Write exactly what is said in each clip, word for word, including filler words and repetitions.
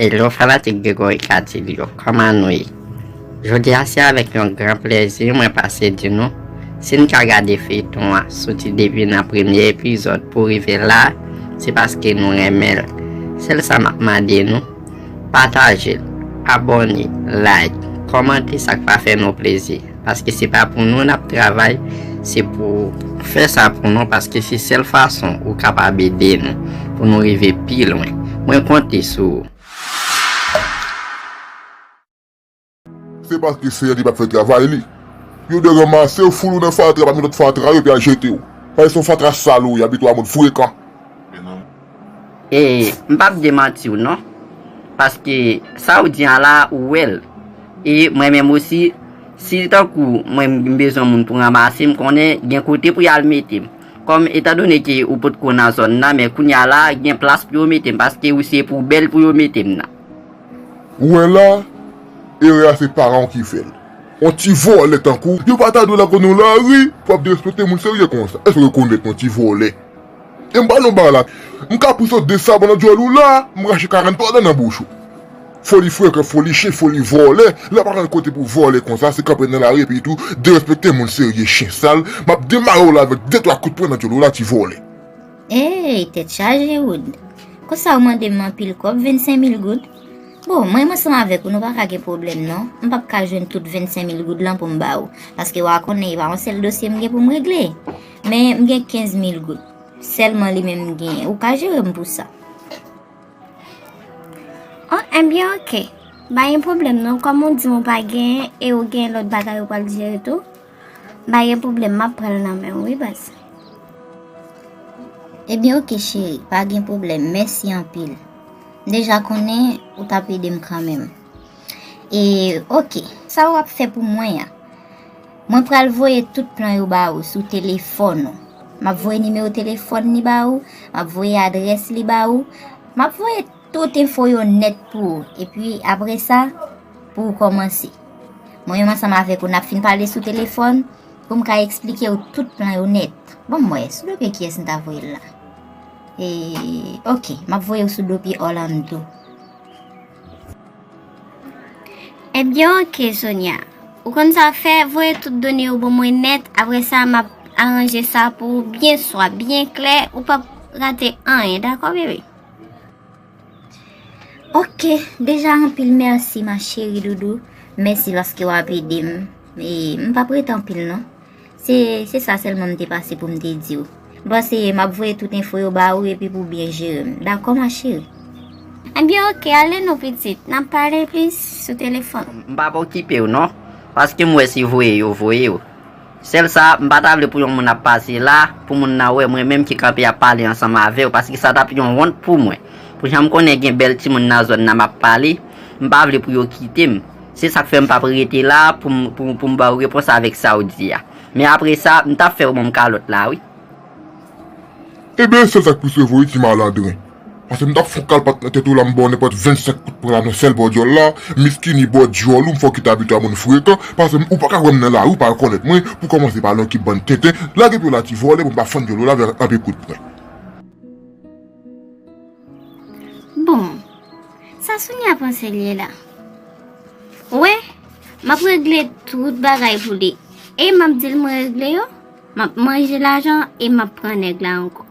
Hello fanatik Gregory Catillo, kòman nou ye? Jodi a se avèk yon gran plèzi mwen pase di nou, si n ka gade feyton an soti depi nan premye epizòd pou rive la, se paske nou renmen l. Sèl sa m ap mande nou, pataje l, abòne, like, kòmante, sa k pa fè nou plezi. Paske se pa pou nou n ap travay, se pou fè sa pou nou, paske se sèl fason ou kapab ede nou pou nou rive pi lwen. Mwen konte sou ou. Se paske Senyè li p ap fè travay li. Yo dwe ranmase w, foule w nan fatra, pami lòt fatra yo, epi al jete w. Paske se yon fatra sal ou ye, abitye a moun frekan. E m p ap demanti w non. Paske sa w di an la, ou wè l. E mwen menm osi, si tankou mwen m bezwen moun pou ranmase m, konnen gen kote pou y al mete m. Kòm etandone ke ou potko nan zòn nan, men kounye a la, gen plas pou yo mete m, paske ou se poubèl pou yo mete m nan. Ou wè la, erè a se paran w ki fè l. On ti vòlè tankou w, yo pa ta dwe lakòz nan lari pou ap derespekte moun serye konsa. Èske w rekonèt yon ti vòlè? E m pale yon bagay la, m ka pouse w de saban nan djòl ou la, m rache karant twa dan nan bouch ou. Foli frekan, foli chen, foli vòlè, la pa gen kote pou vòlè konsa, se kanpe nan lari epi tou derespekte moun serye, chen sal, m ap demare w la avèk de twa kout pwen nan djòl ou la, ti vòlè. Ey, tèt chaje Wood. Konsa ou mande m anpil kòb, vennsenk mil goud? Bon, mwen menm ansanm avèk ou, nou pa ka gen pwoblèm non. M p ap ka jwenn tout vennsenk mil goud lan pou m ba ou, paske w a konnen e pa yon sèl dosye m gen pou m regle. Men m gen kenz mil goud. Sèlman li menm m genyen. Ou ka jere m pou sa. Oh, enbyen oke. Pa gen pwoblèm non, kòm ou di m ou pa genyen e ou gen lòt bagay ou pral jere tou, pa gen pwoblèm, m ap pran l nan men w wi baz. Ebyen oke cheri, pa gen pwoblèm, mèsi anpil. M deja konnen ou t ap ede m kanmenm. E oke, sa w ap fè pou mwen an? Mwen pral voye tout plan yo ba ou sou telefòn ou. M ap voye nimewo telefòn li ba ou, m ap voye adrès li ba ou, m ap voye tout enfo yo nèt pou ou, epi apre sa, pou ou kòmanse. Mwen menm ansanm avèk ou n ap fin pale sou telefòn pou m ka eksplike w tout plan yo nèt. Ban m wè, sou do pye kiyès m ta voye l la? E, oke, m ap voye w sou do pye Orlando. Ebyen oke Sonia, ou konn sa fè, voye tout done yo ban mwen nèt, apre sa m ap aranje sa pou ou byen swa, byen klè, ou p ap rate anyen, dakò bebe? Oke, deja anpil mèsi ma cheri doudou, mèsi paske w ap ede m, e m p ap rete anpil non. Se se sa sèlman m te pase pou m te di w. M panse m ap voye tout enfo yo ba ou epi pou w byen jere m. Dakò ma cheri? Ebyen oke, ale non pitit, n ap pale plis sou telefòn. M p ap okipe w non, paske m wè se voye yo voye w. Sèl sa, m pa ta vle pou yon moun ap pase la, pou moun nan wè mwen menm ki kanpe ap pale ansanm avè w, paske sa t ap yon wont pou mwen. Pou jan m konnen gen bèl timoun nan zòn nan m ap pale, m pa vle pou yo kite m. Se sa k fè m p ap rete la pou m pou pou m ba w repons avèk sa w di a. Men apre sa, m t ap fè w ban m kalòt la wi. Ebyen, sèl sa k pou sove w wi, ti malandren. Paske m t ap fè yon kalpat nan tèt ou la, m ba w nenpòt vennsenk kout pwen la nan sèl bò djòl la, miskini bò djòl ou, m fè w kite abitye a moun frekan, paske ou pa ka wè m nan lari, ou pa rekonèt mwen, pou kòmanse pale yon ekip bann tenten, lage pye w la ti vòlè pou m pa fann djòl ou la avèk anpil kout pwen. Bon, sa Sonia panse l ye la? Ou wè, m ap regle tout bagay pou li. E m ap di l mwen regle yo, m ap manje lajan e m ap pran nèg la ankò.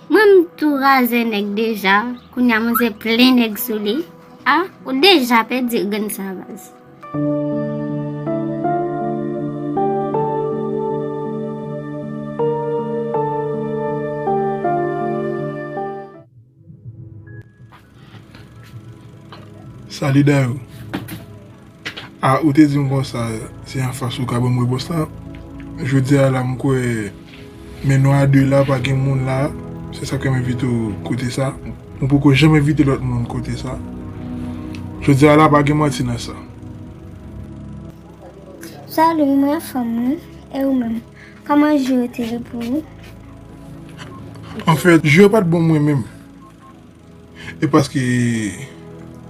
Mwen m tou razè nèg deja, kounye a manzè plen nèg sou li. A, ou deja pèdi grenn sa baz. Salut Dayou. A, ou te di m konsa, se anfas ou ka ban m repons la. Jodi a la, m kwè, men nou a de la, pa gen moun la, se sa k fè m envite w kote sa. Mwen poko janm envite lòt moun kote sa. Jodi a la, pa gen manti nan sa. Salut, mwen anfòm wi. E ou menm? Kòman jou yo te ye pou ou? Anfèt, jou yo pa t bon mwen menm. E paske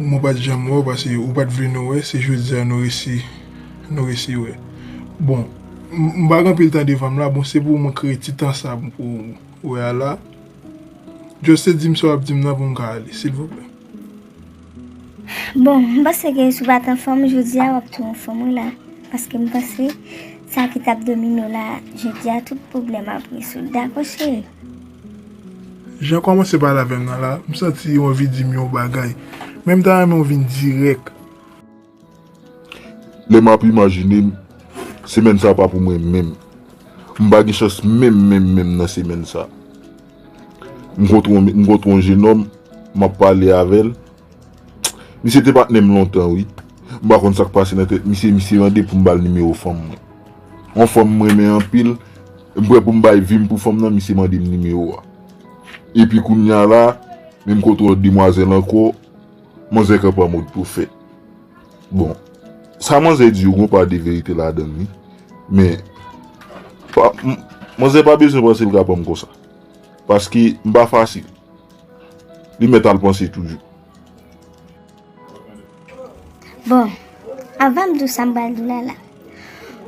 mwen pa t janm wè w, paske ou pa t vle nou wè, se jodi a nou resi, nou resi wè. Bon, m, m pa gen anpil tan devan m la, bon, se pou mwen kreye ti tan sa pou ou wè a la. Just se di m sa w ap di m nan pou m ka ale, silvouplè. Bon, m panse ke si w pa t anfòm jodi a, w ap tou anfòm wi la. Paske m panse sa ki t ap domine w la jodi a, tout pwoblèm ap rezoud. Dakò, cheri? Jan w kòmanse pale avè m nan la, m santi w anvi di m yon bagay. Men m ta renmen w vin dirèk. Lè m ap imajine m, semèn sa pa pou mwen menm. M pa gen chans menm, menm, menm nan semèn sa. M kontre yon, m kontre yon jenòm, m ap pale avè l. Misye te patnè m lontan wi. M pa konn sa k pase nan tèt misye, misye mande pou m ba l nimewo fanm mwen. Yon fanm m renmen anpil, m prè pou m bay vi m pou fanm nan, misye mande m nimewo a. Epi kounye a la, menm kote yon demwazèl ankò, manzè kanpe an mòd pwofèt. Bon, sa manzè di yo gon pa de verite ladan l wi. Men, pa, m, manzè pa bezwen panse l ka pran m konsa. Paske m pa fasil. Li mèt al panse toujou. Bon, anvan m di w sa m pral di w la la.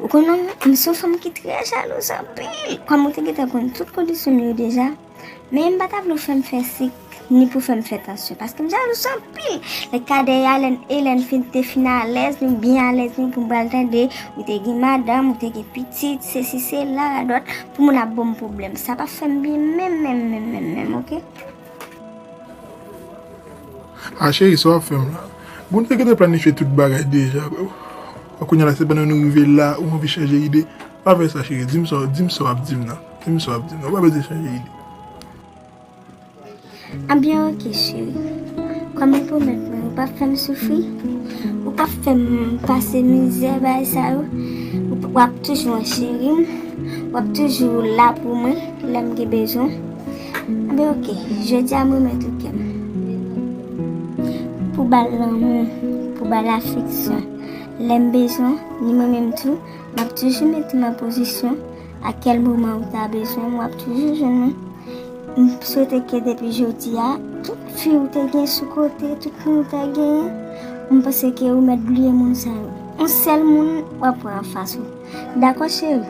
Ou konnen m se yon fanm ki trè jalouz anpil. Kòm ou te gentan konn tout kondisyon m yo deja, men m pa ta vle w fè m fè sik ni pou fè m fè tansyon, paske m jalouz anpil. Lè kadè a, lè e lè n fin te fin alèz, nou byen alèz, nou pou m pral tande ou te gen madanm, ou te gen pitit, sesi sela, radòt, pou moun ap ban m pwoblèm. Sa p ap fè m byen menm, menm, menm, menm, menm, oke? A cheri, sa w ap fè m la? Bon, nou te gentan planifye tout bagay deja, bro. Kounye a la, se pandan nou rive la, ou anvi chanje ide. Pa fè sa, cheri. Di m sa, di m sa w ap di m nan. Di m sa w ap di m nan. Ou pa bezwen chanje ide. Anbyen, oke, cheri. Kòm ou pwomèt mwen, ou p ap fè m soufri. Ou p ap fè m pase mizè, bagay sa yo. Ou p, w ap toujou an cheri m. W ap toujou la pou mwen, lè m gen bezwen. Anbyen, oke. Jodi a, m remèt ou kè m. Pou ba l lanmou, pou ba l afeksyon. Lè m bezwen, ni mwen menm tou, m ap toujou mete m an pozisyon. A kèl moman ou ta bezwen m, w ap toujou jwenn mwen. M swete ke depi jodi a, tout fi ou te gen sou kote, tout moun ou te genyen, m panse ke ou mèt bliye moun sa yo. Yon sèl moun w ap pran anfas ou. Dakò, cheri?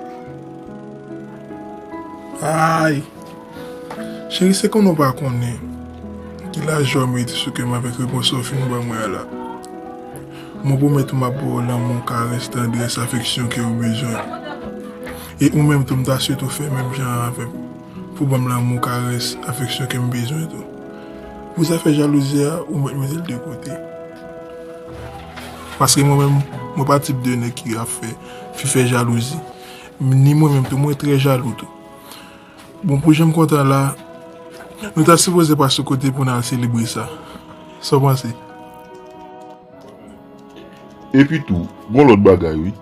Ay! Cheri, se konnen w pa konnen ki lajwa w merite sou kè m avèk repons sa w fin ban mwen an la. Mwen pwomèt ou m ap ba w lanmou, karès, tandrès, afeksyon ke w bezwen. E ou menm tou, m ta swete w fè menm jan an avè m, pou ban m lanmou, karès, afeksyon ke m bezwen tou. Pou zafè jalouzi a, ou mèt mete l de kote. Paske mwen menm, mwen pa tip de nèg ki ap fè fi fè jalouzi. Ni mwen menm tou, mwen trè jalou tou. Bon, pou jan m kontan la, nou ta sipoze pase kote pou n al selebre sa. Sa w panse? Epi tou, gon lòt bagay wi.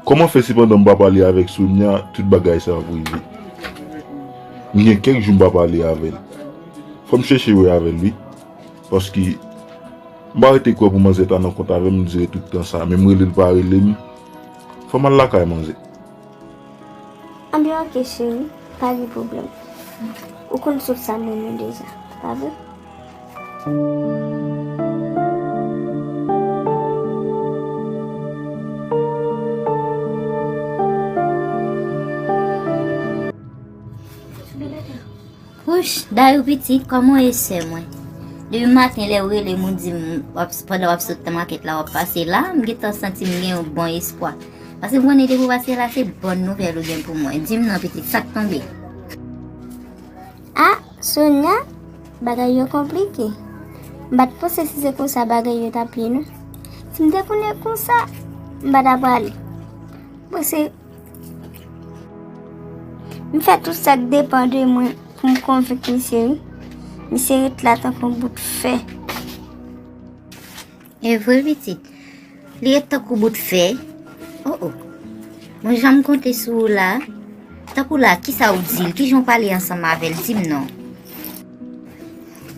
Kòman fè se pandan m pa pale avèk Sonia, tout bagay sa ap rive? M gen kèk jou m pa pale avè l. Fò m chèche wè avè l wi. Paske m pa rete kwè pou manzè ta nan kont avè m dire tout tan sa, menm rele l pa rele m. Fò m al lakay manzè. Anbyen, oke, cheri, pa gen pwoblèm. Ou konn sòt sa m renmen deja, pa vre? Wouch, Dayou pitit, kòman w ye sè mwen? Depi maten lè w rele m, ou di m w ap, pandan w ap sot nan makèt la, w ap pase la, m gentan santi m gen yon bon espwa. Paske m konnen depi w pase la, se bòn nouvèl ou gen pou mwen. Di m non pitit, sa k tonbe? A, Sonia, bagay yo konplike. M pa t panse si se konsa bagay yo t ap ye non. Si m te konnen konsa, m pa ta prale. Paske m fè tout sa k depann de mwen pou m konvenk misye wi. Misye ret la tankou yon bout fè. E vre pitit, li ret tankou bout fè. O o. Mwen janm konte sou ou la. Tankou la, kisa ou di l? Kijan w pale ansanm avè l? Di m non.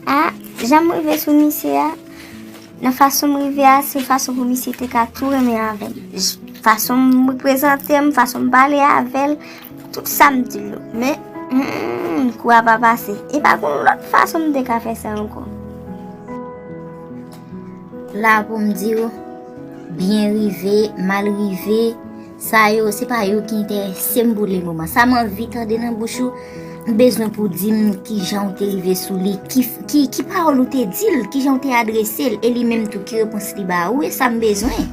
A, jan m rive sou misye a, nan fason m rive a, se fason pou misye te ka tou renmen avè m. Fason m reprezante m, fason m pale avè l, tout sa m di l yo. Men, hmm, kou a pa pase. E pa gon lòt fason m te ka fè sa ankò. La pou m di w, byen rive, mal rive, sa yo, se pa yo ki enterese m pou lemoman. Sa m anvi tande nan bouch ou, M bezwen pou w di m kijan w te rive sou li, ki, ki, ki pawòl ou te di l, kijan w te adrese l, e li menm tou ki repons li ba ou, e sa m bezwen.